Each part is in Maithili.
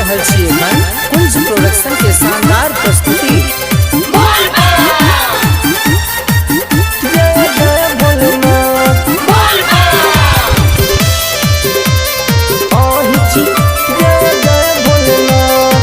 रहल छी एखन कुंज प्रोडक्शन के शानदार प्रस्तुति। जय जय भोलेनाथ। अहि छी जय जय भोलेनाथ।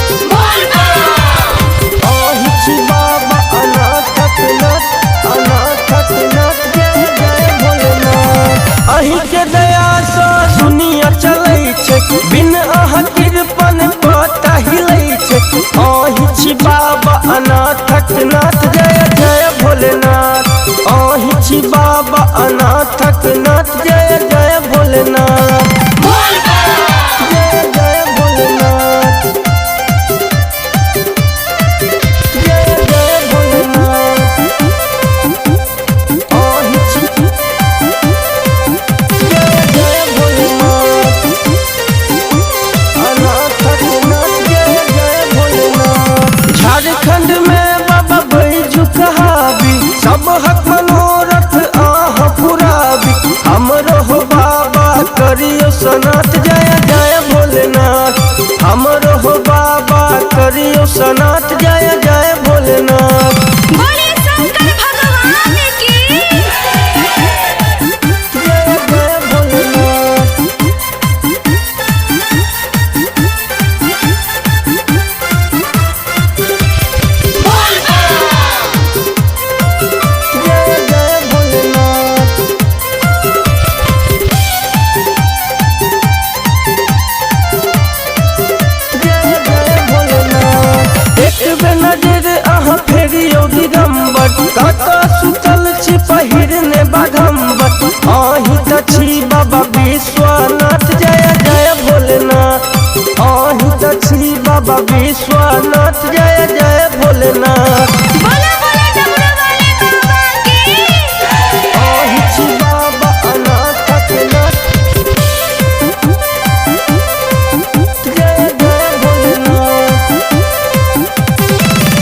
अहि छी बाबा अनाथक नाथ, अनाथक नाथ, जय जय भोलेनाथ। अहि के दया सँ दुनिया चलै छै, बिन अहाँ कृपन पता हिलै छै। अहि छी बाबा अनाथक नाथ, जय जय भोलेनाथ। अहि छी बाबा अनाथक नाथ, जय जय भोलेनाथ। जय जय भोलेनाथ। जय जय भोलेनाथ। अहि छी जय जय भोलेनाथ। अनाथक नाथ, जय जय भोलेनाथ। झारखंड में बाबा बैजू कहाबी, सब हक मनोरथ आह पुराबी। हमरो हो बाबा करियो सनाथ, जय जय भोलेनाथ। हमरो हो बाबा करियो सनाथ, जय जय भोलेनाथ। बोले शंकर भगवान की। जय जय भोलेनाथ। जय जय भोलेनाथ। जय जय भोलेनाथ। एक बेर नजर अहाँ फेरियौ दिगम्बर, कतऽ सुतल छी पहिरने बाघम्बर। अहीं तऽ छी बाबा विश्वनाथ, जय जय भोलेनाथ। अहीं तऽ छी बाबा विश्वनाथ, जय जय भोलेनाथ। बोले बोले डमरू वाले बाबा की। अहीं छी बाबा अनाथक नाथ, जय जय भोलेनाथ।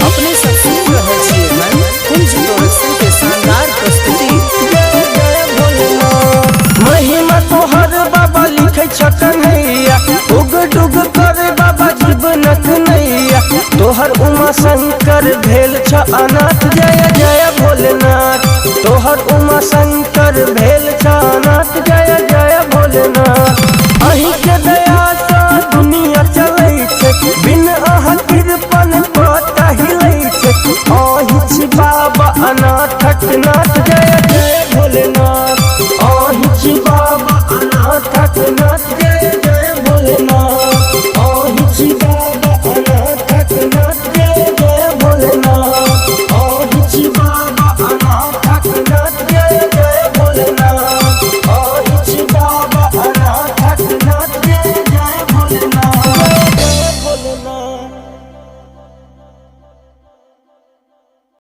अपने सब सुन रहल छी एखन कुंज प्रोडक्शन के शानदार प्रस्तुति। जय जय भोलेनाथ। महिमा तोहर बाबा लिखै छ कन्हैया, उग डुग करे बाबा जीवनक नैया। तोहर उमा शंकर भेल छ अनाथ, जय जय भोलेनाथ। तोहर उमा शंकर भेल